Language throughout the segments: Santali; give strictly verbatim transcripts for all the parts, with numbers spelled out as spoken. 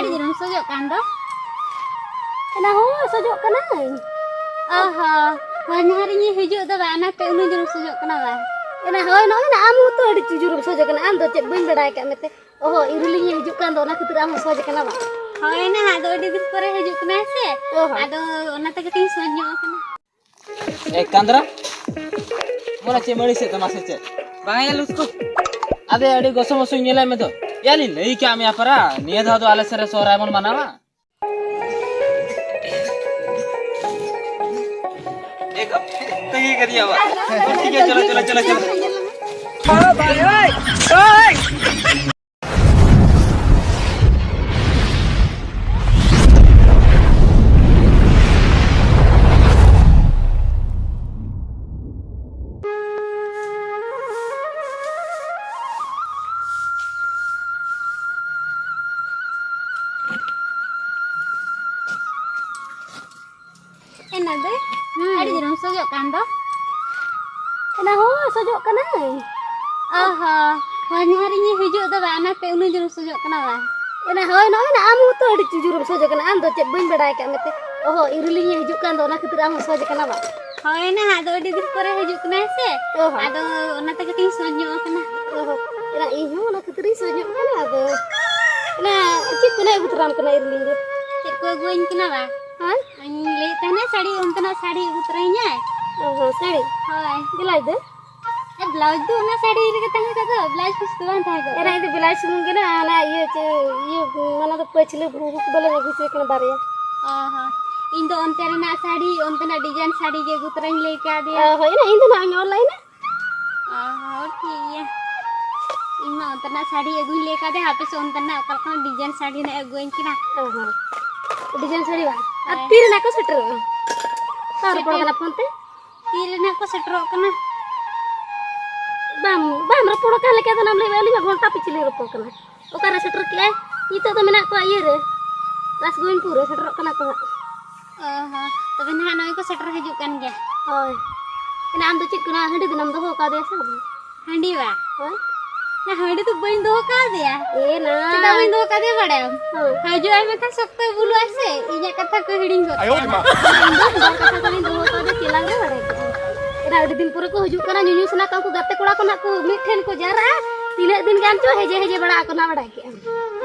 ᱟᱹᱰᱤ ᱡᱳᱨᱮᱢ ᱥᱚᱡᱚᱜ ᱠᱟᱱ ᱫᱚ᱾ ᱮᱱᱟ ᱦᱚᱸ ᱥᱚᱡᱚᱜ ᱠᱟᱹᱱᱟᱹᱧ᱾ ᱚ ᱦᱚᱸ, ᱦᱚᱧᱦᱟᱨᱤᱧ ᱦᱤᱡᱩᱜ ᱫᱚ ᱵᱟ, ᱚᱱᱟᱛᱮ ᱩᱱᱟᱹᱜ ᱡᱳᱨᱮᱢ ᱥᱚᱡᱚᱜ ᱠᱟᱱᱟ ᱵᱟ? ᱮᱱᱟ ᱦᱳᱭ, ᱱᱚᱜᱼᱚᱭ ᱱᱟ ᱟᱢ ᱦᱚᱸᱛᱚ ᱟᱹᱰᱤ ᱡᱳᱨᱮᱢ ᱥᱚᱡᱚᱜ ᱠᱟᱱᱟ, ᱟᱢ ᱫᱚ ᱪᱮᱫ ᱵᱟᱹᱧ ᱵᱟᱰᱟᱭ ᱟᱠᱟᱫ ᱢᱮᱛᱮ᱾ ᱚ ᱦᱚᱸ, ᱤᱨᱤᱞᱤᱧ ᱦᱤᱡᱩᱜ ᱠᱟᱱ ᱫᱚ, ᱚᱱᱟ ᱠᱷᱟᱹᱛᱤᱨ ᱟᱢ ᱦᱚᱸ ᱥᱚᱡᱽ ᱠᱟᱱᱟ ᱵᱟ? ᱦᱳᱭ ᱱᱟ, ᱟᱫᱚ ᱟᱹᱰᱤ ᱫᱤᱱ ᱯᱚᱨᱮ ᱦᱤᱡᱩᱜ ᱠᱟᱱᱟᱭ ᱥᱮ, ᱚ ᱦᱚᱸ᱾ ᱟᱫᱚ ᱚᱱᱟᱛᱮ ᱠᱟᱹᱴᱤᱡ ᱤᱧ ᱥᱚᱡᱽ ᱧᱚᱜ ᱟᱠᱟᱱᱟ᱾ ᱮ ᱠᱟᱸᱫᱽᱨᱟ, ᱢᱚᱱᱮ ᱪᱮᱫ ᱢᱟᱹᱲᱤ ᱥᱮᱫ ᱛᱟᱢᱟ ᱥᱮ ᱪᱮᱫ? ᱵᱟᱝ ᱭᱟ ᱞᱩᱥᱠᱩ᱾ ᱟᱫᱮ ᱟᱹᱰᱤ ᱜᱚᱥᱚ ᱢᱚᱥᱚᱧ ᱧᱮᱞᱮᱫ ᱢᱮ ᱫᱚ᱾ ᱭᱟ ᱞᱤᱧ ᱞᱟᱹᱭ ᱠᱟᱜ ᱢᱮᱭᱟ ᱯᱟᱨᱟ, ᱱᱤᱭᱟᱹ ᱫᱷᱟᱣ ᱫᱚ ᱟᱞᱮ ᱥᱮᱫ ᱨᱮ ᱥᱚᱦᱨᱟᱭ ᱵᱚᱱ ᱢᱟᱱᱟᱣᱟ᱾ ᱮ ᱜᱚ, ᱛᱟᱹᱜᱤ ᱠᱟᱫᱤᱧᱟ ᱵᱟ᱾ ᱴᱷᱤᱠ ᱜᱮᱭᱟ, ᱪᱚᱞᱚ, ᱪᱚᱞᱚ, ᱪᱚᱞᱚ, ᱪᱚᱞᱚ᱾ ᱮᱱᱟ ᱫᱟᱹᱭ, ᱦᱩᱸ᱾ ᱟᱹᱰᱤ ᱡᱳᱨᱮᱢ ᱥᱚᱡᱚᱜ ᱠᱟᱱ ᱫᱚ᱾ ᱮᱱᱟ ᱦᱚᱸ ᱥᱚᱡᱚᱜ ᱠᱟᱱᱟᱹᱧ᱾ ᱚ ᱦᱚᱸ, ᱦᱚᱧᱦᱟᱨᱤᱧ ᱦᱤᱡᱩᱜ ᱫᱚ ᱵᱟ, ᱚᱱᱟᱛᱮ ᱩᱱᱟᱹᱜ ᱡᱳᱨᱮᱢ ᱥᱚᱡᱚᱜ ᱠᱟᱱᱟ ᱵᱟ? ᱮᱱᱟ ᱦᱳᱭ, ᱱᱚᱜᱼᱚᱭ ᱱᱟ ᱟᱢ ᱦᱚᱸᱛᱚ ᱟᱹᱰᱤ ᱡᱳᱨᱮᱢ ᱥᱚᱡᱚᱜ ᱠᱟᱱᱟ, ᱟᱢ ᱫᱚ ᱪᱮᱫ ᱵᱟᱹᱧ ᱵᱟᱰᱟᱭ ᱟᱠᱟᱫ ᱢᱮᱛᱮ᱾ ᱚ ᱦᱚᱸ, ᱤᱨᱤᱞᱤᱧ ᱦᱤᱡᱩᱜ ᱠᱟᱱ ᱫᱚ, ᱚᱱᱟ ᱠᱷᱟᱹᱛᱤᱨ ᱟᱢ ᱦᱚᱸ ᱥᱚᱡᱽ ᱠᱟᱱᱟ ᱵᱟ? ᱦᱳᱭ ᱱᱟ, ᱟᱫᱚ ᱟᱹᱰᱤ ᱫᱤᱱ ᱯᱚᱨᱮ ᱦᱤᱡᱩᱜ ᱠᱟᱱᱟᱭ ᱥᱮ, ᱚ ᱦᱚᱸ᱾ ᱟᱫᱚ ᱚᱱᱟᱛᱮ ᱠᱟᱹᱴᱤᱡ ᱤᱧ ᱥᱚᱡᱽ ᱧᱚᱜ ᱟᱠᱟᱱᱟ᱾ ᱚ ᱦᱚᱸ, ᱮᱱᱟ ᱤᱧ ᱦᱚᱸ ᱚᱱᱟ ᱠᱷᱟᱹᱛᱤᱨ ᱤᱧ ᱥᱚᱡᱽ ᱧᱚᱜ ᱟᱠᱟᱱᱟ, ᱟᱫᱚ ᱮᱱᱟ ᱪᱮᱫ ᱠᱚ ᱱᱟ ᱟᱹᱜᱩ ᱛᱚᱨᱟᱢ ᱠᱟᱱᱟ ᱤᱨᱤᱞᱤᱧ ᱫᱚ? ᱪᱮᱫ ᱠᱚ ᱟᱹᱜᱩᱣᱟᱹᱧ ᱠᱟᱱᱟ ᱵᱟ? ᱦᱳᱭ᱾ ᱤᱧ ᱞᱟᱹᱭᱮᱫ ᱛᱟᱦᱮᱱᱟ ᱥᱟᱹᱲᱤ, ᱚᱱᱛᱮᱱᱟᱜ ᱥᱟᱹᱲᱤ ᱟᱹᱜᱩ ᱛᱚᱨᱟᱭᱤᱧᱟᱭ᱾ ᱚ ᱦᱚᱸ, ᱥᱟᱹᱲᱤ? ᱦᱳᱭ᱾ ᱵᱮᱞᱟᱡᱽ ᱫᱚ? ᱟᱨ ᱵᱞᱟᱣᱩᱡᱽ ᱫᱚ ᱚᱱᱟ ᱥᱟᱹᱲᱤ ᱨᱮᱜᱮ ᱛᱟᱦᱮᱸ ᱠᱚᱜ ᱫᱚ, ᱵᱞᱟᱣᱩᱡᱽ ᱯᱤᱥ ᱫᱚ ᱵᱟᱝ ᱛᱟᱦᱮᱸ ᱠᱚᱜ ᱮᱨᱟ, ᱫᱚ᱾ ᱤᱧ ᱫᱚ ᱵᱞᱟᱣᱩᱡᱽ ᱥᱩᱢᱩᱝ ᱜᱮ ᱱᱟ, ᱚᱱᱟ ᱤᱭᱟᱹ ᱪᱮ, ᱤᱭᱟᱹ, ᱚᱱᱟ ᱫᱚ ᱯᱟᱹᱪᱷᱞᱟᱹ ᱵᱷᱩ-, ᱵᱷᱩ ᱠᱚᱫᱚᱞᱮ ᱟᱹᱜᱩ ᱦᱚᱪᱚᱭ ᱠᱟᱱᱟ ᱵᱟᱨᱭᱟ᱾ ᱚ ᱦᱚᱸ᱾ ᱤᱧ ᱫᱚ ᱚᱱᱛᱮ ᱨᱮᱱᱟᱜ ᱥᱟᱹᱲᱤ, ᱚᱱᱛᱮᱱᱟᱜ design ᱥᱟᱹᱲᱤ ᱜᱮ ᱟᱹᱜᱩ ᱛᱚᱨᱟᱧ ᱞᱟᱹᱭ ᱠᱟᱫᱮᱭᱟ᱾ ᱚ, ᱦᱳᱭ, ᱮᱱᱟ ᱤᱧ ᱫᱚ ᱱᱟᱦᱟᱜ ᱤᱧ online-ᱟ᱾ ᱚ ᱦᱚᱸ, ᱴᱷᱤᱠ ᱜᱮᱭᱟ᱾ ᱤᱧ ᱢᱟ ᱚᱱᱛᱮᱱᱟᱜ ᱥᱟᱹᱲᱤ ᱟᱹᱜᱩᱧ ᱞᱟᱹᱭ ᱠᱟᱫᱮᱭᱟ, ᱦᱟᱯᱮ ᱥᱮ ᱚᱱᱛᱮᱱᱟᱜ ᱚᱠᱟ ᱞᱮᱠᱟᱱ design ᱥᱟᱹᱲᱤ ᱱᱟᱜ ᱮ ᱟᱹᱜᱩᱣᱟᱹᱧ ᱠᱟᱱᱟ᱾ ᱚ ᱦᱚᱸ᱾ Design ᱥᱟᱹᱲᱤ ᱵᱟᱝ? ᱟᱨ ᱦᱳᱭ᱾ ᱛᱤ ᱨᱮᱱᱟᱜ ᱠᱚ ᱥᱮᱴᱮᱨᱚᱜᱼᱟ? ᱵᱟᱢ ᱨᱚᱯᱚᱲ ᱥᱮᱴᱮᱨ- ᱠᱟᱱᱟ phone ᱛᱮ? ᱛᱤ ᱨᱮᱱᱟᱜ ᱠᱚ ᱥᱮᱴᱮᱨᱚᱜ ᱠᱟᱱᱟ᱾ ᱵᱟᱢ, ᱵᱟᱢ ᱨᱚᱯᱚᱲ ᱟᱠᱟᱱ ᱞᱮᱠᱟ ᱫᱚ ᱱᱟᱢ ᱞᱟᱹᱭ ᱢᱮ, ᱟᱹᱞᱤᱧ ᱢᱟ ᱜᱷᱚᱱᱴᱟ ᱯᱤᱪᱷᱤ ᱞᱤᱧ ᱨᱚᱯᱚᱲ ᱠᱟᱱᱟ᱾ ᱚᱠᱟᱨᱮ ᱥᱮᱴᱮᱨ ᱠᱮᱜᱼᱟᱭ? ᱱᱤᱛᱚᱜ ᱫᱚ ᱢᱮᱱᱟᱜ ᱠᱚᱣᱟ ᱤᱭᱟᱹ ᱨᱮ, ᱨᱟᱥᱜᱳᱵᱤᱱᱫᱯᱩᱨ ᱨᱮ ᱥᱮᱴᱮᱨᱚᱜ ᱠᱟᱱᱟ ᱠᱚ ᱦᱟᱸᱜ᱾ ᱚ ᱦᱚᱸ, ᱛᱚᱵᱮ ᱱᱟᱦᱟᱜ ᱱᱚᱜᱼᱚᱭ ᱠᱚ ᱥᱮᱴᱮᱨ ᱦᱤᱡᱩᱜ ᱠᱟᱱ ᱜᱮᱭᱟ᱾ ᱦᱳᱭ᱾ ᱮᱱᱟ ᱟᱢ ᱫᱚ ᱪᱮᱫ ᱠᱚ ᱱᱚᱣᱟ ᱦᱟᱺᱰᱤ ᱫᱚ ᱱᱟᱢ ᱫᱚᱦᱚ ᱟᱠᱟᱫᱮᱭᱟ ᱥᱮ ᱵᱟᱝ? ᱦᱟᱺᱰᱤ ᱵᱟ? ᱦᱳᱭ᱾ ᱦᱟᱺᱰᱤ ᱫᱚ ᱵᱟᱹᱧ ᱫᱚᱦᱚ ᱠᱟᱣᱫᱮᱭᱟ᱾ ᱮ ᱱᱟ᱾ ᱪᱮᱫᱟᱜ ᱵᱟᱹᱧ ᱫᱚᱦᱚ ᱠᱟᱫᱮᱭᱟ ᱵᱟᱲᱟᱭᱟᱢ? ᱦᱮᱸ᱾ ᱦᱤᱡᱩᱜ ᱟᱭ ᱢᱮᱱᱠᱷᱟᱱ ᱥᱚᱠᱛᱚᱭ ᱵᱩᱞᱩᱜ ᱟᱭ ᱥᱮ, ᱤᱧᱟᱹᱜ ᱠᱟᱛᱷᱟ ᱠᱚ ᱦᱤᱲᱤᱧ ᱜᱚᱫ ᱠᱟᱜᱼᱟ᱾ ᱤᱧ ᱫᱚ ᱵᱟᱨ ᱠᱟᱛᱷᱟ ᱫᱚ ᱵᱟᱹᱧ ᱫᱚᱦᱚ ᱠᱟᱣᱫᱮᱭᱟ, ᱪᱮᱞᱟᱝ ᱨᱮ ᱵᱟᱲᱟᱭ ᱠᱮᱫᱼᱟ᱾ ᱮᱱᱟ ᱟᱹᱰᱤ ᱫᱤᱱ ᱯᱚᱨᱮ ᱠᱚ ᱦᱤᱡᱩᱜ ᱠᱟᱱᱟ, ᱧᱩᱧᱩ ᱥᱟᱱᱟ ᱠᱚᱣᱟ, ᱩᱱᱠᱩ ᱜᱟᱛᱮ ᱠᱚᱲᱟ ᱠᱚ ᱱᱟᱜ ᱠᱚ ᱢᱤᱫ ᱴᱷᱮᱱ ᱠᱚ ᱡᱟᱣᱨᱟᱜᱼᱟ᱾ ᱛᱤᱱᱟᱹᱜ ᱫᱤᱱ ᱜᱟᱱ ᱪᱚ ᱦᱮᱡᱮ ᱦᱮᱡᱮ ᱵᱟᱲᱟ ᱟᱠᱚ ᱱᱟᱜ ᱵᱟᱲᱟᱭ ᱠᱮᱫᱼᱟ᱾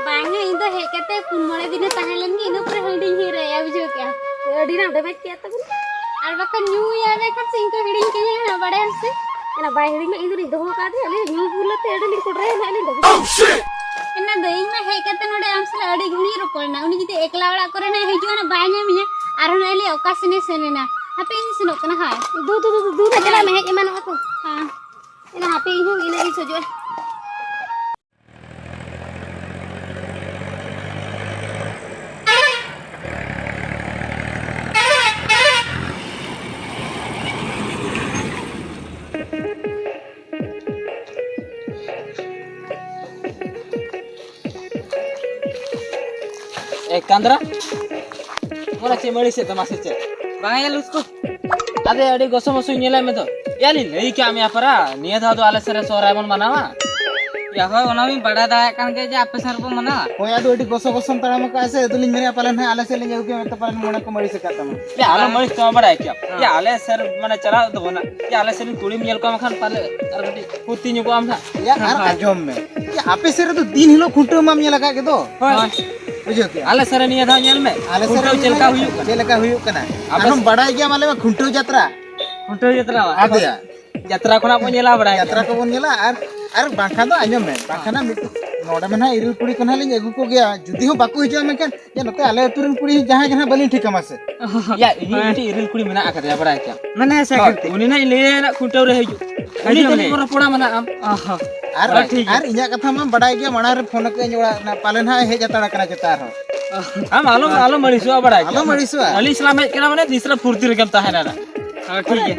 ᱵᱟᱝᱟ, ᱤᱧ ᱫᱚ ᱦᱮᱡ ᱠᱟᱛᱮ ᱯᱩᱱ ᱢᱚᱬᱮ ᱫᱤᱱᱮ ᱛᱟᱦᱮᱸ ᱞᱮᱱ ᱜᱮ, ᱤᱱᱟᱹ ᱯᱚᱨᱮ ᱦᱟᱺᱰᱤᱧ ᱦᱤᱨᱟᱹᱭᱟ, ᱵᱩᱡᱷᱟᱹᱣ ᱠᱮᱜᱼᱟ᱾ ᱟᱹᱰᱤ ᱱᱟᱜ ᱰᱮᱢᱮᱡᱽ ᱠᱮᱫᱼᱟ ᱛᱟᱵᱚᱱ᱾ ᱟᱨ ᱵᱟᱠᱷᱟᱱ ᱧᱩᱭᱟ ᱢᱮᱱᱠᱷᱟᱱ ᱥᱮ ᱤᱧ ᱠᱚ ᱦᱤᱲᱤᱧ ᱠᱟᱹᱧᱟ ᱦᱟᱸᱜ, ᱵᱟᱲᱟᱭᱟᱢ ᱥᱮ? ᱮᱱᱟ ᱵᱟᱭ ᱦᱤᱲᱤᱧᱟ, ᱤᱧ ᱫᱚᱞᱤᱧ ᱫᱚᱦᱚ ᱠᱟᱫᱮᱭᱟ, ᱟᱹᱞᱤᱧ ᱧᱩ ᱵᱩᱞ ᱟᱛᱮ ᱟᱹᱰᱤ ᱞᱤᱧ ᱠᱚᱰᱨᱟᱭᱟ ᱱᱟᱜ ᱞᱤᱧ ᱫᱚᱦᱚ ᱠᱟᱫᱮᱭᱟ᱾ ᱮᱱᱟ ᱫᱚ ᱤᱧ ᱢᱟ ᱦᱮᱡ ᱠᱟᱛᱮ ᱱᱚᱰᱮ ᱟᱢ ᱥᱟᱞᱟᱜ ᱟᱹᱰᱤ ᱜᱷᱟᱹᱲᱤᱡ ᱨᱚᱯᱚᱲ ᱮᱱᱟ, ᱩᱱᱤ ᱡᱩᱫᱤ ᱮᱠᱞᱟ ᱚᱲᱟᱜ ᱠᱚᱨᱮ ᱱᱟᱜ ᱦᱤᱡᱩᱜᱼᱟ ᱱᱟᱜ ᱵᱟᱭ ᱧᱟᱢᱤᱧᱟ, ᱟᱨᱦᱚᱸ ᱱᱟᱜ ᱞᱟᱹᱭᱟ ᱚᱠᱟ ᱥᱮᱱᱮ ᱥᱮᱱ ᱮᱱᱟ, ᱦᱟᱯᱮ ᱤᱧ ᱥᱮᱱᱚᱜ ᱠᱟᱱᱟ ᱦᱳᱭ᱾ ᱫᱩ, ᱫᱩ, ᱫᱩ, ᱫᱩ, ᱫᱩ, ᱪᱟᱞᱟᱜ ᱢᱮ, ᱦᱮᱡ ᱮᱢᱟᱱᱚᱜᱼᱟ ᱠᱚ᱾ ᱦᱮᱸ᱾ ᱮᱱᱟ ᱦᱟᱯᱮ ᱤᱧ ᱦᱚᱸ ᱤᱱᱟᱹᱜ ᱜᱤᱧ ᱥᱚᱡᱚᱜᱼᱟ᱾ ᱮ ᱠᱟᱸᱫᱽᱨᱟ, ᱢᱚᱱᱮ ᱪᱮᱫ ᱢᱟᱹᱲᱤ ᱥᱮᱫ ᱛᱟᱢᱟ ᱥᱮ ᱪᱮᱫ? ᱵᱟᱝ ᱭᱟ ᱞᱩᱥᱠᱩ᱾ ᱟᱫᱚ ᱟᱹᱰᱤ ᱜᱚᱥᱚ ᱢᱚᱥᱚᱧ ᱧᱮᱞᱮᱫ ᱢᱮ ᱫᱚ᱾ ᱭᱟ ᱞᱤᱧ ᱞᱟᱹᱭ ᱠᱟᱜ ᱢᱮᱭᱟ ᱯᱟᱨᱟ, ᱱᱤᱭᱟᱹ ᱫᱷᱟᱣ ᱫᱚ ᱟᱞᱮ ᱥᱮᱫ ᱨᱮ ᱥᱚᱦᱨᱟᱭ ᱵᱚᱱ ᱢᱟᱱᱟᱣᱟ᱾ ᱭᱟ ᱦᱳᱭ, ᱚᱱᱟ ᱢᱟᱧ ᱵᱟᱲᱟᱭ ᱫᱟᱲᱮᱭᱟᱜ ᱠᱟᱱ ᱜᱮ ᱡᱮ ᱟᱯᱮ ᱥᱮᱫ ᱨᱮᱵᱚᱱ ᱢᱟᱱᱟᱣᱟ᱾ ᱦᱳᱭ, ᱟᱫᱚ ᱟᱹᱰᱤ ᱜᱚᱥᱚ ᱜᱚᱥᱚᱢ ᱛᱟᱲᱟᱢ ᱟᱠᱟᱫᱼᱟ ᱥᱮ, ᱟᱫᱚᱞᱤᱧ ᱢᱮᱱᱮᱫᱼᱟ ᱯᱟᱞᱮᱱ ᱦᱟᱸᱜ ᱟᱞᱮ ᱥᱮᱫ ᱞᱤᱧ ᱟᱹᱜᱩ ᱠᱮᱫ ᱢᱮᱱᱛᱮ ᱯᱟᱞᱮᱱ ᱢᱚᱱᱮ ᱠᱚ ᱢᱟᱹᱲᱤᱥ ᱟᱠᱟᱫ ᱛᱟᱢᱟ᱾ ᱭᱟ ᱟᱞᱚ ᱢᱟᱹᱲᱤᱥ ᱛᱟᱢᱟ, ᱵᱟᱲᱟᱭ ᱠᱮᱭᱟᱢ᱾ ᱦᱮᱸ᱾ ᱭᱟ ᱟᱞᱮ ᱥᱮᱫ ᱢᱟᱱᱮ ᱪᱟᱞᱟᱜ ᱛᱟᱵᱚᱱᱟ᱾ ᱭᱟ ᱟᱞᱮ ᱥᱮᱫ ᱨᱮᱱ ᱠᱩᱲᱤᱢ ᱧᱮᱞ ᱠᱚᱣᱟ ᱢᱮᱱᱠᱷᱟᱱ ᱯᱟᱞᱮ ᱟᱨ ᱠᱟᱹᱴᱤᱡ ᱯᱷᱩᱨᱛᱤ ᱧᱚᱜᱚᱜ ᱟᱢ ᱦᱟᱸᱜ᱾ ᱭᱟ ᱟᱨ ᱦᱮᱸ᱾ ᱟᱸᱡᱚᱢ ᱢᱮ, ᱭᱟ ᱟᱯᱮ ᱥᱮᱫ ᱨᱮᱫᱚ ᱫᱤᱱ ᱦᱤᱞᱳᱜ ᱠᱷᱩᱱᱴᱟᱹᱣ ᱢᱟᱢ ᱧᱮᱞ ᱟᱠᱟᱫ ᱜᱮᱫᱚ᱾ ᱦᱳᱭ᱾ ᱵᱩᱡᱷᱟᱹᱣ ᱠᱮᱜᱼᱟ? ᱟᱞᱮ ᱥᱮᱫ ᱨᱮ ᱱᱤᱭᱟᱹ ᱫᱷᱟᱣ ᱧᱮᱞ ᱢᱮ, ᱟᱞᱮ ᱥᱮᱫ ᱨᱮ ᱠᱷᱩᱱᱴᱟᱹᱣ ᱪᱮᱫ ᱞᱮᱠᱟ ᱦᱩᱭᱩᱜ ᱠᱟᱱᱟ᱾ ᱪᱮᱫ ᱞᱮᱠᱟ ᱦᱩᱭᱩᱜ ᱠᱟᱱᱟ? ᱟᱯᱮ ᱟᱨᱦᱚᱸ ᱥᱮᱫ ᱵᱟᱲᱟᱭ ᱜᱮᱭᱟᱢ ᱟᱞᱮ ᱢᱟ ᱠᱷᱩᱱᱴᱟᱹᱣ ᱡᱟᱛᱨᱟ᱾ ᱠᱷᱩᱱᱴᱟᱹᱣ ᱡᱟᱛᱨᱟ ᱵᱟ? ᱟᱫᱚᱭᱟ᱾ ᱡᱟᱛᱨᱟ ᱠᱷᱚᱱᱟᱜ ᱵᱚᱱ ᱧᱮᱞᱟ ᱵᱟᱲᱟᱭ ᱡᱟᱛᱨᱟ ᱜᱮᱭᱟ᱾ ᱠᱚᱵᱚᱱ ᱧᱮᱞᱟ ᱟᱨ, ᱟᱨ ᱵᱟᱝᱠᱷᱟᱱ ᱫᱚ ᱟᱸᱡᱚᱢ ᱢᱮ, ᱵᱟᱝᱠᱷᱟᱱ ᱦᱟᱸᱜ ᱢᱤᱫ, ᱱᱚᱰᱮ ᱢᱟ ᱱᱟᱦᱟᱜ ᱤᱨᱤᱞ ᱠᱩᱲᱤ ᱠᱚ ᱱᱟᱦᱟᱜ ᱞᱤᱧ ᱟᱹᱜᱩ ᱠᱚᱜᱮᱭᱟ, ᱡᱩᱫᱤ ᱦᱚᱸ ᱵᱟᱠᱚ ᱦᱤᱡᱩᱜᱼᱟ ᱢᱮᱱᱠᱷᱟᱱ ᱡᱮ ᱱᱚᱛᱮ ᱟᱞᱮ ᱟᱹᱛᱩ ᱨᱮᱱ ᱠᱩᱲᱤ ᱡᱟᱦᱟᱸᱭ ᱜᱮ ᱱᱟᱦᱟᱜ ᱵᱟᱹᱞᱤᱧ ᱴᱷᱤᱠᱟᱹ ᱢᱟ ᱥᱮ᱾ ᱭᱟ, ᱤᱧ ᱦᱳᱭ᱾ ᱢᱤᱫᱴᱤᱡ ᱤᱨᱤᱞ ᱠᱩᱲᱤ ᱢᱮᱱᱟᱜ ᱟᱠᱟᱫᱮᱭᱟ, ᱵᱟᱲᱟᱭ ᱠᱮᱭᱟᱢ᱾ ᱢᱟᱱᱮ ᱥᱮ ᱦᱳᱭ, ᱠᱟᱹᱴᱤᱡ᱾ ᱩᱱᱤ ᱱᱟᱦᱟᱜ ᱤᱧ ᱞᱟᱹᱭᱟᱭᱟ ᱱᱟᱦᱟᱜ ᱠᱷᱩᱱᱴᱟᱹᱣ ᱨᱮ ᱦᱤᱡᱩᱜ᱾ ᱚ ᱦᱚᱸ᱾ ᱦᱤᱡᱩᱜ ᱟᱨ, ᱟᱨ, ᱴᱷᱤᱠ ᱜᱮᱭᱟ᱾ ᱟᱨ ᱤᱧᱟᱹᱜ ᱠᱟᱛᱷᱟ ᱢᱟ ᱵᱟᱰᱟᱭ ᱜᱮᱭᱟ, ᱢᱟᱲᱟᱝ ᱨᱮ ᱯᱷᱳᱱ ᱟᱠᱟᱫ ᱟᱹᱧ ᱚᱲᱟᱜ ᱨᱮᱱᱟᱜ, ᱯᱟᱞᱮᱱ ᱦᱟᱸᱜ ᱮ ᱦᱮᱡ ᱦᱟᱛᱟᱲ ᱟᱠᱟᱱᱟ ᱪᱮᱛᱟᱱ ᱨᱮᱦᱚᱸ᱾ ᱟᱢ ᱟᱞᱚᱢ, ᱟᱞᱚᱢ ᱟᱹᱲᱤᱥᱚᱜᱼᱟ, ᱵᱟᱲᱟᱭ ᱟᱞᱚᱢ ᱠᱮᱭᱟᱢ᱾ ᱟᱹᱲᱤᱥᱚᱜᱼᱟ᱾ ᱟᱹᱞᱤᱧ ᱥᱟᱞᱟᱜ ᱮᱢ ᱦᱮᱡ ᱠᱟᱱᱟ ᱢᱟᱱᱮ ᱛᱤᱥ ᱨᱮ ᱯᱷᱩᱨᱛᱤ ᱨᱮᱜᱮᱢ ᱛᱟᱦᱮᱱᱟ ᱱᱟᱜ᱾ ᱦᱳᱭ, ᱴᱷᱤᱠ ᱜᱮᱭᱟ᱾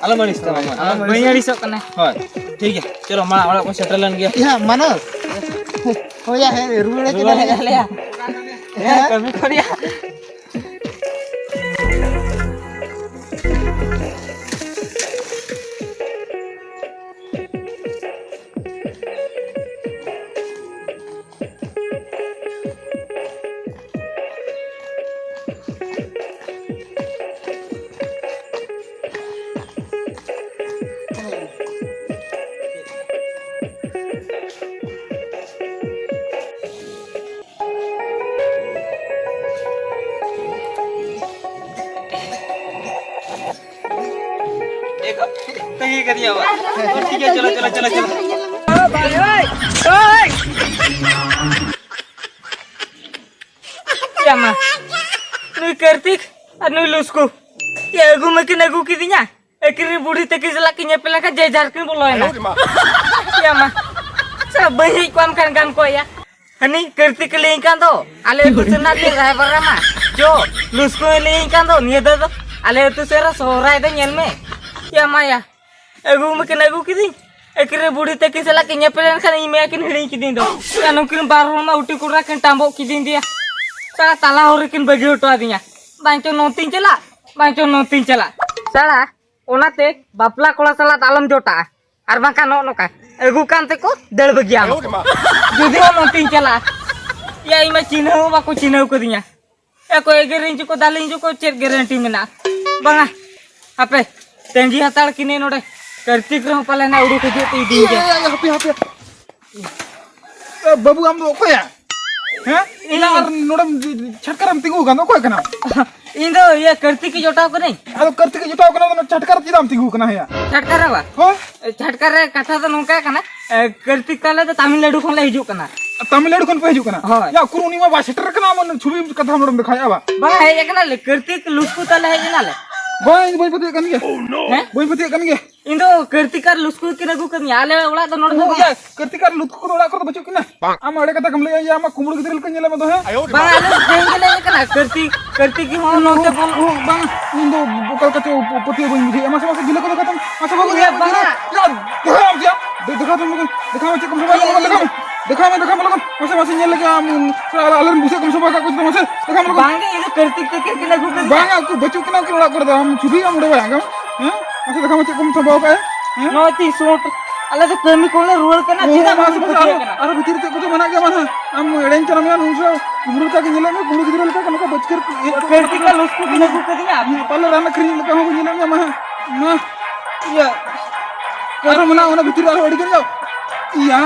ᱟᱞᱚᱢ ᱟᱹᱲᱤᱥᱚᱜᱼᱟ, ᱵᱟᱝ᱾ ᱟᱞᱚᱢ ᱵᱟᱹᱧ ᱟᱹᱲᱤᱥᱚᱜᱼᱟ᱾ ᱟᱹᱲᱤᱥᱚᱜ ᱠᱟᱱᱟ᱾ ᱦᱳᱭ, ᱴᱷᱤᱠ ᱜᱮᱭᱟ᱾ ᱪᱚᱞᱚ, ᱢᱟ, ᱚᱲᱟᱜ ᱠᱚ ᱥᱮᱴᱮᱨ ᱞᱮᱱ ᱜᱮᱭᱟ᱾ ᱭᱟ, ᱢᱟᱱᱚᱥ᱾ ᱦᱳᱭ, ᱭᱟ, ᱦᱮᱸ, ᱨᱩᱣᱟᱹᱲ ᱦᱮᱡ ᱨᱩᱣᱟᱹᱲ ᱮᱱᱟ᱾ ᱦᱮᱡ ᱟᱞᱮᱭᱟ᱾ ᱦᱮᱸ, ᱠᱟᱹᱢᱤ ᱠᱷᱚᱱ ᱭᱟ᱾ ᱴᱷᱤᱠ ᱜᱮᱭᱟ, ᱪᱚᱞᱚ, ᱪᱚᱞᱚ, ᱪᱚᱞᱚ, ᱪᱚᱞᱚ᱾ ᱭᱟ ᱢᱟ, ᱱᱩᱭ ᱠᱟᱨᱛᱤᱠ ᱟᱨ ᱱᱩᱭ ᱞᱩᱥᱠᱩ, ᱭᱟ, ᱟᱹᱜᱩ ᱢᱟᱠᱤᱱ ᱟᱹᱜᱩ ᱠᱤᱫᱤᱧᱟ᱾ ᱟᱹᱠᱤᱱ ᱨᱮᱱ ᱵᱩᱲᱦᱤ ᱛᱟᱹᱠᱤᱱ ᱥᱟᱞᱟᱜ ᱠᱤᱱ ᱧᱮᱯᱮᱞ ᱞᱮᱱᱠᱷᱟᱱ ᱡᱮ ᱡᱟᱨ ᱠᱤᱱ ᱵᱚᱞᱚᱭᱮᱱᱟ᱾ ᱭᱟ ᱢᱟ, ᱥᱟ ᱵᱟᱹᱧ ᱦᱮᱡ ᱠᱚᱜ ᱟᱢ ᱠᱷᱟᱱ ᱜᱟᱱ ᱠᱚᱜ ᱭᱟ᱾ ᱦᱟᱹᱱᱤ ᱠᱟᱹᱨᱛᱤᱠ ᱮ ᱞᱟᱹᱭᱟᱹᱧ ᱠᱟᱱ ᱫᱚ, ᱟᱞᱮ ᱟᱹᱛᱩ ᱥᱮᱱ ᱱᱟᱜ ᱫᱤᱱ ᱨᱟᱭᱵᱟᱨ ᱨᱟᱢᱟ᱾ ᱪᱚ, ᱞᱩᱥᱠᱩ ᱮ ᱞᱟᱹᱭᱟᱹᱧ ᱠᱟᱱ ᱫᱚ, ᱱᱤᱭᱟᱹ ᱫᱷᱟᱣ ᱫᱚ ᱟᱞᱮ ᱟᱹᱛᱩ ᱥᱮᱱ ᱨᱮ ᱥᱚᱦᱨᱟᱭ ᱫᱚ ᱧᱮᱞ ᱢᱮ᱾ ᱭᱟ ᱢᱟᱭᱟ, ᱟᱹᱜᱩ ᱢᱟᱠᱤᱱ ᱟᱹᱜᱩ ᱠᱤᱫᱤᱧ᱾ ᱟᱹᱠᱤᱱ ᱨᱮ ᱵᱩᱲᱦᱤ ᱛᱟᱹᱠᱤᱱ ᱥᱟᱞᱟᱜ ᱠᱤᱱ ᱧᱮᱯᱮᱞ ᱮᱱ ᱠᱷᱟᱱ ᱤᱧ ᱢᱟᱭᱟ ᱠᱤᱱ ᱦᱤᱲᱤᱧ ᱠᱤᱫᱤᱧ ᱫᱚ᱾ ᱭᱟ, ᱱᱩᱠᱤᱱ ᱵᱟᱨ ᱦᱚᱲ ᱢᱟ ᱩᱴᱤ ᱠᱚᱲᱟ ᱠᱤᱱ ᱴᱟᱢᱵᱚᱜ ᱠᱤᱫᱤᱧ ᱫᱤᱭᱟ᱾ ᱥᱟᱞᱟ ᱛᱟᱞᱟ ᱦᱚᱨ ᱨᱮᱠᱤᱱ ᱵᱟᱹᱜᱤ ᱦᱚᱴᱚ ᱟᱹᱫᱤᱧᱟ᱾ ᱵᱟᱝ ᱪᱚ ᱱᱚᱛᱮᱧ ᱪᱟᱞᱟᱜ, ᱵᱟᱝ ᱪᱚ ᱱᱚᱛᱮᱧ ᱪᱟᱞᱟᱜ᱾ ᱥᱟᱞᱟ, ᱚᱱᱟᱛᱮ ᱵᱟᱯᱞᱟ ᱠᱚᱲᱟ ᱥᱟᱞᱟᱜ ᱫᱚ ᱟᱞᱚᱢ ᱡᱚᱴᱟᱜᱼᱟ᱾ ᱟᱨ ᱵᱟᱝᱠᱷᱟᱱ ᱱᱚᱜᱼᱚ ᱱᱚᱝᱠᱟ ᱟᱹᱜᱩ ᱠᱟᱱ ᱛᱮᱠᱚ ᱫᱟᱹᱲ ᱵᱟᱹᱜᱤᱭᱟᱢᱟ ᱠᱚ᱾ ᱡᱩᱫᱤ ᱦᱚᱸ ᱱᱚᱛᱮᱧ ᱪᱟᱞᱟᱜᱼᱟ, ᱭᱟ, ᱤᱧ ᱢᱟ ᱪᱤᱱᱦᱟᱹᱣ ᱦᱚᱸ ᱵᱟᱠᱚ ᱪᱤᱱᱦᱟᱹᱣ ᱠᱟᱫᱤᱧᱟ᱾ ᱭᱟ, ᱠᱚ ᱮᱜᱮᱨᱤᱧ ᱪᱚ ᱠᱚ ᱫᱟᱞᱤᱧ ᱪᱚ ᱠᱚ, ᱪᱮᱫ ᱜᱮᱨᱮᱱᱴᱤ ᱢᱮᱱᱟᱜᱼᱟ? ᱵᱟᱝᱟ, ᱦᱟᱯᱮ, ᱛᱟᱺᱜᱤ ᱦᱟᱛᱟᱲ ᱠᱤᱱᱟᱹᱧ ᱱᱚᱰᱮ᱾ ᱠᱟᱹᱨᱛᱤᱠ ᱨᱮᱦᱚᱸ ᱯᱟᱞᱮ ᱱᱟ ᱩᱰᱩᱠ ᱦᱤᱡᱩᱜ ᱛᱮ ᱤᱫᱤᱧ ᱜᱮ᱾ ᱮ, ᱮ, ᱦᱟᱯᱮ, ᱦᱟᱯᱮ᱾ ᱮ, ᱵᱟᱹᱵᱩ, ᱟᱢ ᱫᱚ ᱚᱠᱚᱭᱟ? ᱦᱮᱸ? ᱤᱧ᱾ ᱟᱨ ᱱᱚᱰᱮᱢ ᱪᱷᱟᱴᱠᱟ ᱨᱮᱢ ᱛᱤᱸᱜᱩ ᱟᱠᱟᱱ ᱫᱚ, ᱚᱠᱚᱭ ᱠᱟᱱᱟᱢ? ᱤᱧ ᱫᱚ ᱤᱭᱟᱹ ᱠᱟᱹᱨᱛᱤᱠ ᱤᱡ ᱡᱚᱴᱟᱣ ᱠᱟᱹᱱᱟᱹᱧ᱾ ᱟᱫᱚ ᱠᱟᱹᱨᱛᱤᱠ ᱤᱡ ᱡᱚᱴᱟᱣ ᱠᱟᱱᱟᱢ, ᱚᱱᱟ ᱪᱷᱟᱴᱠᱟ ᱨᱮ ᱪᱮᱫᱟᱜ ᱮᱢ ᱛᱤᱸᱜᱩ ᱟᱠᱟᱱᱟ ᱦᱮᱸᱭᱟ? ᱪᱷᱟᱴᱠᱟ ᱨᱮ ᱵᱟ? ᱦᱳᱭ᱾ ᱪᱷᱟᱴᱠᱟ ᱨᱮ ᱠᱟᱛᱷᱟ ᱫᱚ ᱱᱚᱝᱠᱟ ᱠᱟᱱᱟ, ᱮ, ᱠᱟᱹᱨᱛᱤᱠ ᱛᱟᱞᱮ ᱫᱚ ᱛᱟᱢᱤᱞᱱᱟᱲᱩ ᱠᱷᱚᱱ ᱞᱮ ᱦᱤᱡᱩᱜ ᱠᱟᱱᱟ᱾ ᱛᱟᱢᱤᱞᱱᱟᱲᱩ ᱠᱷᱚᱱ ᱯᱮ ᱦᱤᱡᱩᱜ ᱠᱟᱱᱟ? ᱦᱳᱭ᱾ ᱭᱟ, ᱩᱠᱩᱨ ᱩᱱᱤ ᱢᱟ ᱵᱟᱭ ᱥᱮᱴᱮᱨ ᱟᱠᱟᱱᱟ, ᱟᱢ ᱪᱷᱚᱵᱤ ᱠᱟᱛᱷᱟ ᱱᱚᱰᱮᱢ ᱫᱮᱠᱷᱟᱣᱮᱫᱼᱟ ᱵᱟ? ᱵᱟᱝ, ᱦᱮᱡ ᱟᱠᱟᱱᱟᱞᱮ, ᱠᱟᱹᱨᱛᱤᱠ ᱞᱩᱥᱠᱩ ᱛᱟᱞᱮ ᱦᱮᱡ ᱮᱱᱟᱞᱮ᱾ ᱵᱟᱝ, ᱤᱧ ᱫᱚ ᱵᱟᱹᱧ ᱯᱟᱹᱛᱭᱟᱹᱜ ᱠᱟᱱ ᱜᱮᱭᱟ᱾ ᱦᱮᱸ? ᱵᱟᱹᱧ ᱯᱟᱹᱛᱭᱟᱹᱜ ᱠᱟᱱ ᱜᱮᱭᱟ᱾ ᱤᱧ ᱫᱚ ᱠᱟᱹᱨᱛᱤᱠ ᱟᱨ ᱞᱩᱥᱠᱩ ᱠᱤᱱ ᱟᱹᱜᱩ ᱠᱟᱹᱫᱤᱧᱟ, ᱟᱞᱮ ᱚᱲᱟᱜ ᱫᱚ ᱱᱚᱰᱮ ᱫᱚ ᱚ, ᱵᱟᱝ᱾ ᱭᱟ, ᱠᱟᱹᱨᱛᱤᱠ ᱟᱨ ᱞᱩᱥᱠᱩ ᱠᱚᱫᱚ ᱚᱲᱟᱜ ᱠᱚᱨᱮ ᱫᱚ ᱵᱟᱹᱪᱩᱜ ᱠᱤᱱᱟ? ᱟᱢ ᱮᱲᱮ ᱠᱟᱛᱷᱟ ᱠᱚᱢ ᱞᱟᱹᱭᱟ, ᱭᱟ, ᱟᱢᱟᱜ ᱠᱩᱢᱵᱽᱲᱩ ᱜᱤᱫᱽᱨᱟᱹ ᱞᱮᱠᱟ ᱧᱮᱞᱮ ᱢᱮ ᱫᱚ, ᱦᱮᱸ? ᱵᱟᱝ, ᱟᱞᱮ ᱛᱮᱦᱮᱧ ᱜᱮᱞᱮ ᱦᱮᱡ ᱟᱠᱟᱱᱟ, ᱠᱟᱹᱨᱛᱤᱠ, ᱠᱟᱹᱨᱛᱤᱠ ᱜᱮ ᱦᱚᱸ ᱱᱚᱛᱮ ᱵᱚᱞ᱾ ᱚ, ᱵᱟᱝ, ᱤᱧ ᱫᱚ ᱚᱠᱟ ᱞᱮᱠᱟ ᱪᱚ ᱯᱟᱹᱛᱭᱟᱹᱣ ᱵᱟᱹᱧ ᱵᱩᱡᱷᱟᱹᱣᱮᱫᱼᱟ᱾ ᱢᱟᱥᱮ, ᱢᱟᱥᱮ, ᱜᱤᱞᱟᱹ ᱠᱚ ᱫᱮᱠᱷᱟᱣ ᱛᱟᱢ, ᱢᱟᱥᱮ, ᱵᱟᱹᱵᱩ, ᱭᱟ, ᱜᱤᱞᱟᱹ, ᱵᱟᱝᱟ᱾ ᱭᱟ, ᱫᱮᱠᱷᱟᱣ ᱛᱟᱢ, ᱫᱮᱠᱷᱟᱣ ᱢᱮ, ᱪᱮᱫ ᱠᱚᱢ ᱥᱟᱵᱟ, ᱫᱮᱠᱷᱟᱣ ᱢᱮ, ᱫᱮᱠᱷᱟᱣ ᱢᱮ, ᱫᱮᱠᱷᱟᱣ ᱢᱮ ᱞᱚᱜᱚᱱ᱾ ᱢᱟᱥᱮ, ᱢᱟᱥᱮ, ᱧᱮᱞ ᱞᱮᱜᱮ ᱟᱢ, ᱟᱞᱮ, ᱟᱞᱮᱨᱮᱱ ᱵᱩᱥᱟᱹᱜ ᱠᱚᱢ ᱥᱟᱵᱟ ᱟᱠᱟᱫ ᱠᱚ ᱪᱮᱫ, ᱢᱟᱥᱮ, ᱫᱮᱠᱷᱟᱣ ᱢᱮ ᱞᱚᱜᱚᱱ᱾ ᱵᱟᱝᱜᱮ, ᱤᱧ ᱫᱚ ᱠᱟᱹᱨᱛᱤᱠ ᱛᱟᱹᱠᱤᱱ ᱠᱤᱱ ᱟᱹᱜᱩ ᱠᱟᱫᱤᱧᱟ᱾ ᱵᱟᱝᱟ, ᱩᱱᱠᱩ ᱵᱟᱹᱪᱩᱜ ᱠᱤᱱᱟ, ᱩᱱᱠᱤᱱ ᱚᱲᱟᱜ ᱠᱚᱨᱮ ᱫᱚ᱾ ᱟᱢ ᱪᱷᱚᱵᱤ ᱟᱢ ᱩᱰᱟᱹᱣᱟ, ᱟᱸᱡᱚᱢ? ᱦᱮᱸ? ᱢᱟᱥᱮ, ᱫᱮᱠᱷᱟᱣ ᱢᱮ, ᱪᱮᱫ ᱠᱚᱢ ᱥᱟᱵᱟ ᱟᱠᱟᱫᱼᱟ? ᱦᱮᱸ? ᱱᱚᱜᱼᱚᱭ ᱛᱤᱧ ᱥᱩᱴ᱾ ᱟᱞᱮ ᱫᱚ ᱠᱟᱹᱢᱤ ᱠᱷᱚᱱ ᱞᱮ ᱨᱩᱣᱟᱹᱲ ᱠᱟᱱᱟ, ᱚ, ᱪᱮᱫᱟᱜ ᱢᱟᱥᱮ, ᱵᱟᱵᱚᱱ ᱢᱟᱥᱮ, ᱯᱟᱹᱛᱭᱟᱹᱜ ᱟᱨᱚ, ᱠᱟᱱᱟ? ᱟᱨᱚ ᱵᱷᱤᱛᱤᱨ ᱨᱮ ᱪᱮᱫ ᱠᱚᱪᱚ ᱢᱮᱱᱟᱜ ᱜᱮᱭᱟ, ᱢᱟ ᱱᱟᱦᱟᱜ᱾ ᱟᱢ ᱮᱲᱮᱧ ᱠᱟᱱᱟᱢ ᱭᱟ, ᱱᱩᱭ ᱥᱟᱶ ᱠᱩᱢᱵᱽᱲᱩ ᱞᱮᱠᱟ ᱜᱮ ᱧᱮᱞᱮᱫ ᱢᱮ, ᱠᱩᱢᱵᱽᱲᱩ ᱜᱤᱫᱽᱨᱟᱹ ᱞᱮᱠᱟ ᱱᱚᱝᱠᱟ ᱵᱟᱹᱪᱠᱟᱹᱨ ᱠᱚ ᱤᱭᱟᱹ ᱠᱚ ᱠᱟᱹᱨᱛᱤᱠ ᱟᱨ ᱞᱩᱥᱠᱩ ᱠᱤᱱ ᱟᱹᱜᱩ ᱠᱟᱫᱤᱧᱟ᱾ ᱯᱟᱞᱮ ᱨᱟᱱ ᱟᱹᱠᱷᱨᱤᱧ ᱞᱮᱠᱟ ᱦᱚᱸ ᱠᱚ ᱧᱮᱞᱮᱫ ᱢᱮᱭᱟ, ᱢᱟ ᱦᱟᱸᱜ᱾ ᱢᱟ᱾ ᱤᱭᱟᱹ᱾ ᱟᱨᱦᱚᱸ ᱢᱮᱱᱟᱜᱼᱟ, ᱚᱱᱟ ᱵᱷᱤᱛᱤᱨ ᱨᱮ ᱟᱨᱦᱚᱸ ᱟᱹᱰᱤ ᱜᱟᱱ ᱜᱮ᱾ ᱤᱭᱟ᱾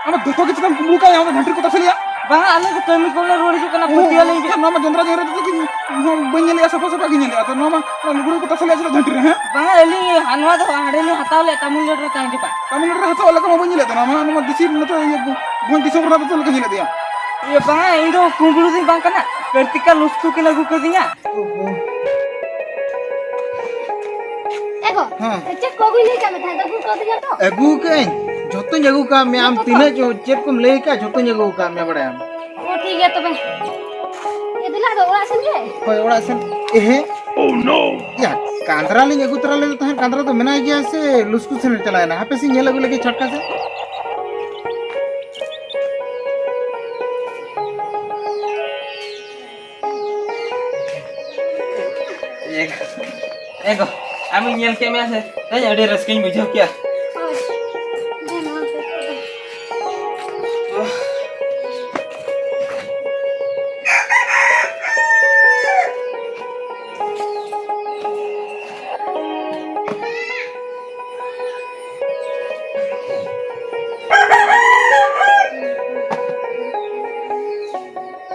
ᱟᱢ ᱫᱚᱛᱚ ᱜᱮ ᱪᱮᱫᱟᱢ ᱠᱩᱢᱵᱽᱲᱩ ᱠᱟᱭᱟ, ᱟᱢ ᱫᱚ ᱡᱷᱟᱹᱱᱴᱤ ᱠᱚ ᱛᱟᱥᱮ ᱞᱮᱭᱟ? ᱵᱟᱝ, ᱟᱞᱮ ᱫᱚ ᱠᱟᱹᱢᱤ ᱠᱚᱞᱮ ᱨᱩᱣᱟᱹᱲ ᱦᱤᱡᱩᱜ ᱠᱟᱱᱟ, ᱯᱟᱹᱛᱭᱟᱹᱣ ᱞᱤᱧ ᱯᱮ᱾ ᱱᱚᱣᱟ ᱢᱟ ᱡᱚᱸᱫᱽᱨᱟ ᱡᱚᱸᱫᱽᱨᱟ ᱫᱚ ᱤᱧ ᱦᱚᱸ ᱵᱟᱹᱧ ᱧᱮᱞᱮᱜᱼᱟ, ᱥᱟᱯᱷᱟ ᱥᱟᱯᱷᱟ ᱜᱮ ᱧᱮᱞᱮᱜᱼᱟ᱾ ᱟᱫᱚ ᱱᱚᱣᱟ ᱢᱟ ᱞᱩᱜᱽᱲᱤ ᱠᱚ ᱛᱟᱥᱮ ᱞᱮᱭᱟ ᱪᱮᱫᱟᱜ ᱡᱷᱟᱹᱱᱴᱤ ᱨᱮ, ᱦᱮᱸ? ᱵᱟᱝ, ᱟᱹᱞᱤᱧ ᱦᱟ-, ᱱᱚᱣᱟ ᱫᱚ ᱦᱟᱸᱰᱮ ᱞᱤᱧ ᱦᱟᱛᱟᱣ ᱞᱮᱫ ᱛᱟᱹᱢᱤᱞᱱᱟᱹᱲᱩ ᱨᱮ ᱛᱟᱦᱮᱸ ᱡᱚᱠᱷᱟᱜ᱾ ᱛᱟᱹᱢᱤᱞᱱᱟᱹᱲᱩ ᱨᱮ ᱦᱟᱛᱟᱣ ᱞᱮᱠᱟ ᱢᱟ ᱵᱟᱹᱧ ᱧᱮᱞᱮᱫ ᱛᱟᱦᱮᱱᱟ, ᱱᱚᱣᱟ, ᱱᱚᱣᱟ ᱫᱮᱥᱤ ᱱᱚᱛᱮ ᱤᱭᱟᱹ ᱵᱷᱚᱸᱡᱽ ᱫᱤᱥᱚᱢ ᱨᱮᱱᱟᱜ ᱵᱚᱛᱚᱞ ᱞᱮᱠᱟ ᱧᱮᱞᱮᱫ ᱛᱟᱭᱟ᱾ ᱤᱭᱟᱹ ᱵᱟᱝ, ᱤᱧ ᱫᱚ ᱠᱩᱢᱵᱽᱲᱩ ᱫᱚᱧ ᱵᱟᱝ ᱠᱟᱱᱟ, ᱠᱟᱹᱨᱛᱤᱠᱟ ᱞᱩᱥᱠᱩ ᱠᱤᱱ ᱟᱹᱜᱩ ᱠᱟᱹᱫᱤᱧᱟ᱾ ᱮ ᱜᱚ, ᱦᱮᱸ᱾ ᱪᱮᱫ ᱠᱚ ᱟᱹᱜᱩᱭ ᱞᱟᱹᱭ ᱠᱟᱜ ᱢᱮ ᱛᱟᱦᱮᱸᱫ, ᱟᱹᱜᱩ ᱠᱟᱣᱫᱤᱧᱟ ᱛᱚ? ᱟᱹᱜᱩ ᱠᱟᱜ ᱟᱹᱧ, ᱡᱷᱚᱛᱚᱧ ᱟᱹᱜᱩ ᱠᱟᱜ ᱢᱮᱭᱟ᱾ ᱟᱢ ᱡᱷᱚᱛᱚ ᱛᱤᱱᱟᱹᱜ ᱠᱚ? ᱪᱚ-, ᱪᱮᱫ ᱠᱚᱢ ᱞᱟᱹᱭ ᱠᱟᱜ, ᱡᱷᱚᱛᱚᱧ ᱟᱹᱜᱩ ᱠᱟᱜ ᱢᱮᱭᱟ, ᱵᱟᱲᱟᱭᱟᱢ᱾ ᱚ, ᱴᱷᱤᱠ ᱜᱮᱭᱟ ᱛᱚᱵᱮ᱾ ᱮ, ᱫᱮᱞᱟ ᱟᱫᱚ ᱚᱲᱟᱜ ᱥᱮᱱ ᱜᱮ᱾ ᱦᱳᱭ, ᱚᱲᱟᱜ ᱥᱮᱱ᱾ ᱮᱦᱮ᱾ ᱭᱟ, ᱠᱟᱸᱫᱽᱨᱟ ᱞᱤᱧ ᱟᱹᱜᱩ ᱛᱚᱨᱟ ᱞᱮᱫᱮ ᱛᱟᱦᱮᱸᱫ, ᱠᱟᱸᱫᱽᱨᱟ ᱫᱚ ᱢᱮᱱᱟᱭ ᱜᱮᱭᱟ ᱥᱮ ᱞᱩᱥᱠᱩ ᱥᱮᱱᱮ ᱪᱟᱞᱟᱣᱮᱱᱟ? ᱦᱟᱯᱮ ᱥᱮᱧ ᱧᱮᱞ ᱟᱹᱜᱩ ᱞᱮᱜᱮ ᱪᱷᱟᱴᱠᱟ ᱥᱮᱫ᱾ ᱮ ᱜᱚ, ᱟᱢᱤᱧ ᱧᱮᱞ ᱠᱮᱫ ᱢᱮᱭᱟ ᱥᱮ, ᱛᱮᱦᱮᱧ ᱟᱹᱰᱤ ᱨᱟᱹᱥᱠᱟᱹᱧ ᱵᱩᱡᱷᱟᱹᱣ ᱠᱮᱜᱼᱟ᱾ ᱦᱳᱭ᱾ ᱫᱮ, ᱱᱚᱣᱟ ᱯᱮ᱾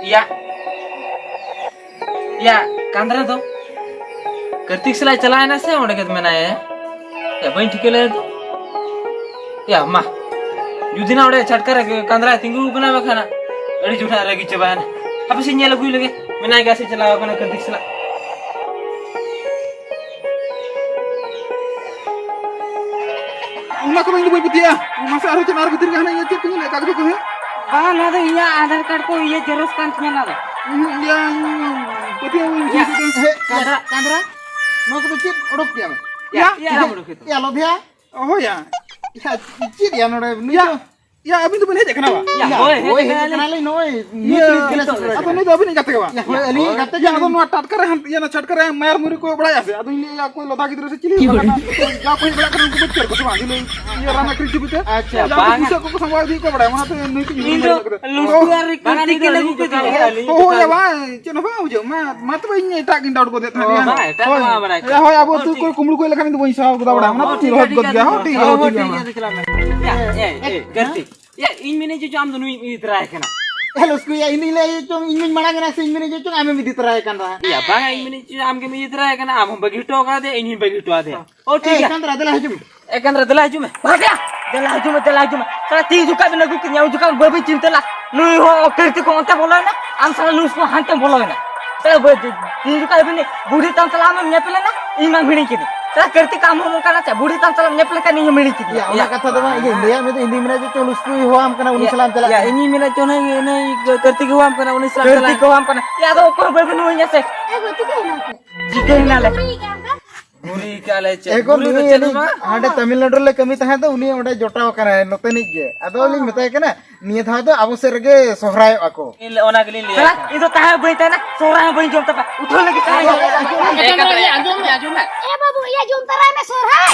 ᱭᱟ, ᱭᱟ, ᱠᱟᱸᱫᱽᱨᱟ ᱫᱚ ᱠᱟᱹᱨᱛᱤᱠ ᱥᱟᱞᱟᱜ ᱪᱟᱞᱟᱣ ᱮᱱᱟ ᱥᱮ ᱚᱸᱰᱮ ᱜᱮ ᱢᱮᱱᱟᱭᱟ? ᱭᱟ, ᱵᱟᱹᱧ ᱴᱷᱤᱠᱟᱹ ᱞᱮᱫᱮ ᱫᱚ᱾ ᱭᱟ, ᱢᱟ, ᱡᱩᱫᱤ ᱱᱟ ᱚᱸᱰᱮ ᱪᱷᱟᱴᱠᱟ ᱨᱮ ᱠᱟᱸᱫᱽᱨᱟᱭ ᱛᱤᱸᱜᱩ ᱟᱠᱟᱱᱟ, ᱵᱟᱠᱷᱟᱱ ᱟᱹᱰᱤ ᱡᱳᱨ ᱱᱟᱜ ᱨᱟᱹᱜᱤ ᱪᱟᱵᱟᱭᱮᱱᱟ᱾ ᱦᱟᱯᱮ ᱥᱮᱧ ᱧᱮᱞ ᱟᱹᱜᱩᱭ ᱞᱮᱜᱮ, ᱢᱮᱱᱟᱭ ᱜᱮᱭᱟ ᱥᱮ ᱪᱟᱞᱟᱣ ᱟᱠᱟᱱᱟ ᱠᱟᱹᱨᱛᱤᱠ ᱥᱟᱞᱟᱜ᱾ ᱚᱱᱟ ᱠᱚᱫᱚ ᱤᱧ ᱫᱚ ᱵᱟᱹᱧ ᱯᱟᱹᱛᱭᱟᱹᱜᱼᱟ᱾ ᱢᱟᱥᱮ ᱟᱨᱦᱚᱸ ᱪᱮᱫ ᱟᱨ ᱵᱷᱤᱛᱤᱨ ᱨᱮ ᱦᱟᱱᱟ ᱤᱭᱟᱹ ᱪᱮᱫ ᱠᱚ ᱧᱮᱞᱮᱫ ᱠᱟᱜᱚᱡᱽ ᱠᱚ, ᱦᱮᱸ? ᱵᱟᱝ, ᱱᱚᱣᱟ ᱫᱚ ᱤᱧᱟᱹᱜ ᱟᱫᱷᱟᱨ ᱠᱟᱨᱰ ᱠᱚ ᱤᱭᱟᱹ ᱡᱮᱨᱚᱠᱥ ᱠᱟᱱ ᱛᱤᱧᱟ ᱱᱚᱣᱟ ᱫᱚ᱾ ᱩᱸᱦᱩᱸ, ᱤᱭᱟᱹ, ᱤᱧ ᱯᱟᱹᱛᱭᱟᱹᱜ ᱤᱧ ᱤᱭᱟᱹ, ᱪᱮᱫ ᱠᱚ᱾ ᱦᱮᱸ, ᱠᱟᱸᱫᱽᱨᱟ, ᱠᱟᱸᱫᱽᱨᱟ, ᱱᱚᱣᱟ ᱠᱚᱫᱚ ᱪᱮᱫ ᱚᱰᱚᱠ ᱠᱮᱜᱼᱟ? ᱭᱟ, ᱭᱟ, ᱪᱮᱫ ᱮᱢ ᱚᱰᱚᱠ ᱠᱮᱫ? ᱭᱟ, ᱞᱚᱵᱷᱮᱭᱟ᱾ ᱦᱳᱭᱟ᱾ ᱭᱟ, ᱪᱮᱫ ᱭᱟ ᱱᱚᱰᱮ? ᱱᱩᱭ ᱭᱟ, ᱫᱚ ᱭᱟ, ᱟᱹᱵᱤᱱ ᱫᱚᱵᱤᱱ ᱦᱮᱡ ᱟᱠᱟᱱᱟ ᱵᱟ? ᱭᱟ, ᱭᱟ, ᱦᱳᱭ, ᱦᱮᱡ ᱦᱳᱭ, ᱦᱮᱡ ᱟᱠᱟᱱᱟᱞᱤᱧ᱾ ᱟᱠᱟᱱᱟᱞᱤᱧ, ᱱᱚᱜᱼᱚᱭ ᱤᱭᱟᱹ, ᱱᱤᱛ ᱜᱮᱞᱤᱧ ᱥᱮᱴᱮᱨ ᱟᱫᱚ ᱟᱠᱟᱱᱟ᱾ ᱱᱩᱭ ᱫᱚ ᱟᱹᱵᱤᱱᱤᱡ ᱜᱟᱛᱮ ᱜᱮ ᱵᱟᱝ? ᱭᱟ, ᱦᱳᱭ, ᱟᱹᱞᱤᱧ ᱜᱟᱛᱮ ᱜᱮ᱾ ᱟᱫᱚ ᱱᱚᱣᱟ ᱴᱟᱴᱠᱟ ᱨᱮ ᱦᱟᱱ-, ᱤᱭᱟᱹ, ᱱᱚᱣᱟ ᱪᱷᱟᱴᱠᱟ ᱨᱮ ᱢᱟᱭᱟᱨ ᱢᱩᱨᱤ ᱠᱚ ᱵᱟᱲᱟᱭᱟ ᱥᱮ? ᱟᱫᱚᱧ ᱞᱟᱹᱭᱟ, ᱚᱠᱚᱭ ᱞᱚᱫᱟ ᱜᱤᱫᱽᱨᱟᱹ ᱥᱮ ᱪᱤᱞᱤ ᱠᱟᱱᱟ? ᱡᱟ ᱠᱚ ᱦᱮᱡ ᱵᱟᱲᱟᱜ ᱠᱟᱱᱟ, ᱩᱱᱠᱩ ᱠᱚ ᱪᱮᱫ ᱠᱚ ᱥᱮ ᱵᱟᱝ? ᱤᱭᱟᱹ, ᱤᱭᱟᱹ, ᱨᱟᱱᱟ ᱠᱨᱤᱥ ᱡᱩᱵᱤᱛᱮ᱾ ᱟᱪᱪᱷᱟ, ᱡᱟ ᱠᱚ ᱵᱟᱝᱟ᱾ ᱯᱩᱭᱥᱟᱹ ᱠᱚᱠᱚ ᱥᱟᱢᱵᱟᱣ ᱤᱫᱤᱭᱮᱫ ᱠᱚᱣᱟ ᱵᱟᱲᱟᱭᱟ, ᱚᱱᱟᱛᱮ ᱱᱩᱭ ᱠᱚ ᱤᱧ ᱫᱚ ᱧᱩ ᱞᱩᱥᱠᱩ ᱟᱨ ᱨᱤᱠᱤ ᱠᱟᱹᱴᱤᱡ ᱜᱮ ᱞᱟᱹᱜᱩ ᱠᱟᱹᱴᱤᱡ ᱜᱮ ᱟᱹᱞᱤᱧ ᱦᱳᱭ, ᱫᱚ ᱦᱳᱭ, ᱛᱟᱦᱚᱞᱮ᱾ ᱵᱟᱝ, ᱪᱮᱫ ᱦᱚᱸ ᱵᱟᱝ ᱵᱩᱡᱷᱟᱹᱜ᱾ ᱢᱟ, ᱢᱟ ᱛᱚᱵᱮ ᱤᱧ ᱮᱴᱟᱜ ᱜᱤᱧ ᱰᱟᱣᱩᱴ ᱜᱚᱫᱮᱫ ᱛᱟᱦᱮᱸᱫ, ᱚ, ᱦᱮᱸ? ᱵᱟᱝ, ᱮᱴᱟᱜ ᱦᱳᱭ᱾ ᱢᱟ ᱵᱟᱲᱟᱭ ᱭᱟ, ᱦᱳᱭ, ᱟᱵᱚ ᱚ, ᱟᱹᱛᱩ ᱴᱷᱤᱠ᱾ ᱠᱚᱨᱮ ᱠᱩᱢᱵᱽᱲᱩ ᱠᱚ ᱦᱮᱡ ᱞᱮᱠᱷᱟᱱ ᱤᱧ ᱫᱚ ᱵᱟᱹᱧ ᱥᱟᱦᱟᱣ ᱜᱚᱫᱟ, ᱵᱟᱲᱟᱭᱟᱢ, ᱚ, ᱚᱱᱟᱛᱮ ᱴᱷᱤᱠ ᱜᱮᱭᱟ, ᱨᱚᱦᱚᱫ ᱴᱷᱤᱠ ᱜᱚᱫ ᱜᱮᱭᱟ, ᱜᱮᱭᱟ᱾ ᱦᱚᱸ, ᱦᱚᱸ, ᱴᱷᱤᱠ ᱴᱷᱤᱠ ᱜᱮᱭᱟ, ᱜᱮᱭᱟ᱾ ᱴᱷᱤᱠ ᱜᱮᱭᱟ᱾ ᱮ, ᱮ, ᱮ, ᱜᱟᱛᱮ᱾ ᱭᱟ, ᱤᱧ ᱢᱮᱱᱮᱫ ᱪᱚ ᱟᱢ ᱫᱚ ᱱᱩᱭ ᱤᱫᱤ ᱛᱚᱨᱟᱭ ᱠᱟᱱᱟ᱾ ᱮ ᱞᱚᱥᱠᱩᱭᱟ, ᱤᱧ ᱫᱩᱧ ᱞᱟᱹᱭ ᱪᱚᱝ, ᱤᱧ ᱢᱟᱧ ᱢᱟᱲᱟᱝ ᱮᱱᱟ ᱥᱮ ᱤᱧ ᱢᱮᱱᱮᱫ ᱪᱚᱝ ᱟᱢᱮᱢ ᱤᱫᱤ ᱛᱚᱨᱟᱭ ᱠᱟᱱ ᱛᱟᱦᱮᱸ? ᱭᱟ, ᱵᱟᱝᱟ, ᱤᱧ ᱢᱮᱱᱮᱫ ᱪᱚ ᱟᱢ ᱜᱮᱢ ᱤᱫᱤ ᱛᱚᱨᱟᱭ ᱠᱟᱱᱟ, ᱟᱢ ᱦᱚᱸ ᱵᱟᱹᱜᱤ ᱦᱚᱴᱚ ᱠᱟᱫᱮᱭᱟ, ᱤᱧ ᱦᱚᱸᱧ ᱵᱟᱹᱜᱤ ᱦᱚᱴᱚ ᱟᱫᱮᱭᱟ᱾ ᱚ, ᱴᱷᱤᱠ ᱮ, ᱜᱮᱭᱟ᱾ ᱮᱠᱟᱱᱫᱽᱨᱟ, ᱫᱮᱞᱟ ᱦᱤᱡᱩᱜ ᱢᱮ᱾ ᱮᱠᱟᱱᱫᱽᱨᱟ, ᱫᱮᱞᱟ ᱦᱤᱡᱩᱜ ᱢᱮ᱾ ᱵᱟᱝ ᱭᱟ, ᱫᱮᱞᱟ ᱦᱤᱡᱩᱜ ᱢᱮ, ᱫᱮᱞᱟ ᱦᱤᱡᱩᱜ ᱢᱮ᱾ ᱥᱟᱞᱟ ᱛᱤ ᱡᱚᱠᱷᱟᱡ ᱵᱮᱱ ᱟᱹᱜᱩ ᱠᱮᱫᱤᱧᱟ, ᱩᱱ ᱡᱚᱠᱷᱟᱡ ᱵᱟᱹᱵᱤ ᱪᱤᱱᱛᱟᱹ ᱞᱟ᱾ ᱱᱩᱭ ᱦᱚᱸ ᱠᱟᱹᱨᱛᱤ ᱠᱚ ᱚᱱᱛᱮ ᱵᱚᱞᱚᱭᱮᱱᱟ, ᱟᱢ ᱥᱟᱞᱟ ᱱᱩᱭ ᱠᱚ ᱦᱟᱱᱛᱮ ᱵᱚᱞᱚᱭᱮᱱᱟ᱾ ᱥᱟᱞᱟ ᱵᱟᱹ-, ᱛᱤ ᱡᱚᱠᱷᱟᱡ ᱵᱮᱱ ᱵᱩᱲᱦᱤ ᱛᱟᱢ ᱥᱟᱞᱟᱜ ᱟᱢᱮᱢ ᱧᱮᱯᱮᱞᱮᱱᱟ, ᱤᱧ ᱢᱟᱢ ᱦᱤᱲᱤᱧ ᱠᱮᱫᱤᱧ᱾ ᱥᱟᱞᱟ ᱠᱟᱹᱨᱛᱤ ᱠᱚ ᱟᱢ ᱦᱚᱸ ᱚᱱᱠᱟᱱᱟ ᱪᱮ, ᱵᱩᱲᱦᱤ ᱛᱟᱢ ᱥᱟᱞᱟᱜ ᱧᱮᱯᱮᱞ ᱞᱮᱱᱠᱷᱟᱱ ᱤᱧ ᱦᱚᱸᱢ ᱦᱤᱲᱤᱧ ᱠᱮᱫᱤᱧᱟ᱾ ᱭᱟ, ᱚᱱᱟ ᱠᱟᱛᱷᱟ ᱫᱚ ᱵᱟᱝ, ᱤᱧᱤᱧ ᱞᱟᱹᱭᱟ, ᱩᱱᱤ ᱫᱚ ᱤᱧ ᱫᱩᱧ ᱢᱮᱱᱟ ᱡᱮ ᱪᱚ ᱞᱩᱥᱠᱩᱭ ᱦᱚᱦᱚᱣᱟᱢ ᱠᱟᱱᱟ, ᱩᱱᱤ ᱭᱟ, ᱥᱟᱞᱟᱜ ᱮᱢ ᱪᱟᱞᱟᱜ ᱭᱟ, ᱠᱟᱱᱟ᱾ ᱤᱧᱤᱧ ᱢᱮᱱᱟ ᱪᱚ ᱱᱩᱭ, ᱱᱩᱭ ᱠᱟᱹᱨᱛᱤ ᱜᱮ ᱦᱚᱦᱚᱣᱟᱢ ᱠᱟᱱᱟ, ᱩᱱᱤ ᱥᱟᱞᱟᱜ ᱮᱢ ᱠᱟᱹᱨᱛᱤ ᱪᱟᱞᱟᱜ ᱠᱚ ᱦᱚᱦᱚᱣᱟᱢ ᱠᱟᱱᱟ᱾ ᱭᱟ, ᱟᱫᱚ ᱚᱠᱚᱭ ᱦᱚᱸ ᱵᱟᱹᱵᱤᱱ ᱦᱚᱦᱚᱧᱟ ᱥᱮ᱾ ᱮ ᱜᱳ, ᱪᱤᱠᱟᱹᱭᱮᱱᱟ ᱯᱮ? ᱪᱤᱠᱟᱹᱭᱮᱱᱟ ᱞᱮ? ᱵᱩᱨᱤ ᱠᱟᱜ ᱞᱮ ᱪᱮᱫ? ᱮ ᱜᱳ, ᱵᱩᱨᱤ ᱫᱚ ᱱᱩᱭ ᱪᱮᱫ ᱦᱚᱸ ᱟᱹᱞᱤᱧ ᱵᱟᱝ? ᱦᱟᱸᱰᱮ ᱛᱟᱢᱤᱞᱱᱟᱰᱩ ᱨᱮᱞᱮ ᱠᱟᱹᱢᱤ ᱛᱟᱦᱮᱸ ᱫᱚ, ᱩᱱᱤ ᱚᱸᱰᱮ ᱡᱚᱴᱟᱣ ᱟᱠᱟᱱᱟᱭ, ᱱᱚᱛᱮᱱᱤᱡ ᱜᱮ᱾ ᱟᱫᱚ ᱞᱤᱧ ᱢᱮᱛᱟᱭ ᱠᱟᱱᱟ, ᱱᱤᱭᱟᱹ ᱫᱷᱟᱣ ᱫᱚ ᱟᱵᱚ ᱥᱮᱫ ᱨᱮᱜᱮ ᱥᱚᱦᱨᱟᱭᱚᱜᱼᱟ ᱠᱚ᱾ ᱤᱧ ᱞᱮ-, ᱚᱱᱟ ᱜᱮᱞᱤᱧ ᱞᱟᱹᱭᱟ᱾ ᱥᱟᱞᱟ, ᱤᱧ ᱫᱚ ᱛᱟᱦᱮᱸ ᱵᱟᱹᱧ ᱛᱟᱦᱮᱱᱟ, ᱥᱚᱦᱨᱟᱭ ᱦᱚᱸ ᱵᱟᱹᱧ ᱡᱚᱢ ᱛᱟᱯᱮ᱾ ᱩᱴᱷᱟᱹᱣ ᱞᱟᱹᱜᱤᱫ ᱛᱟᱦᱮᱸ ᱟᱸᱡᱚᱢ ᱢᱮ, ᱟᱸᱡᱚᱢ ᱢᱮ᱾ ᱮ ᱵᱟᱹᱵᱩ, ᱤᱭᱟᱹ ᱡᱚᱢ ᱛᱟᱨᱟᱭ ᱢᱮ ᱥᱚᱦᱨᱟᱭ᱾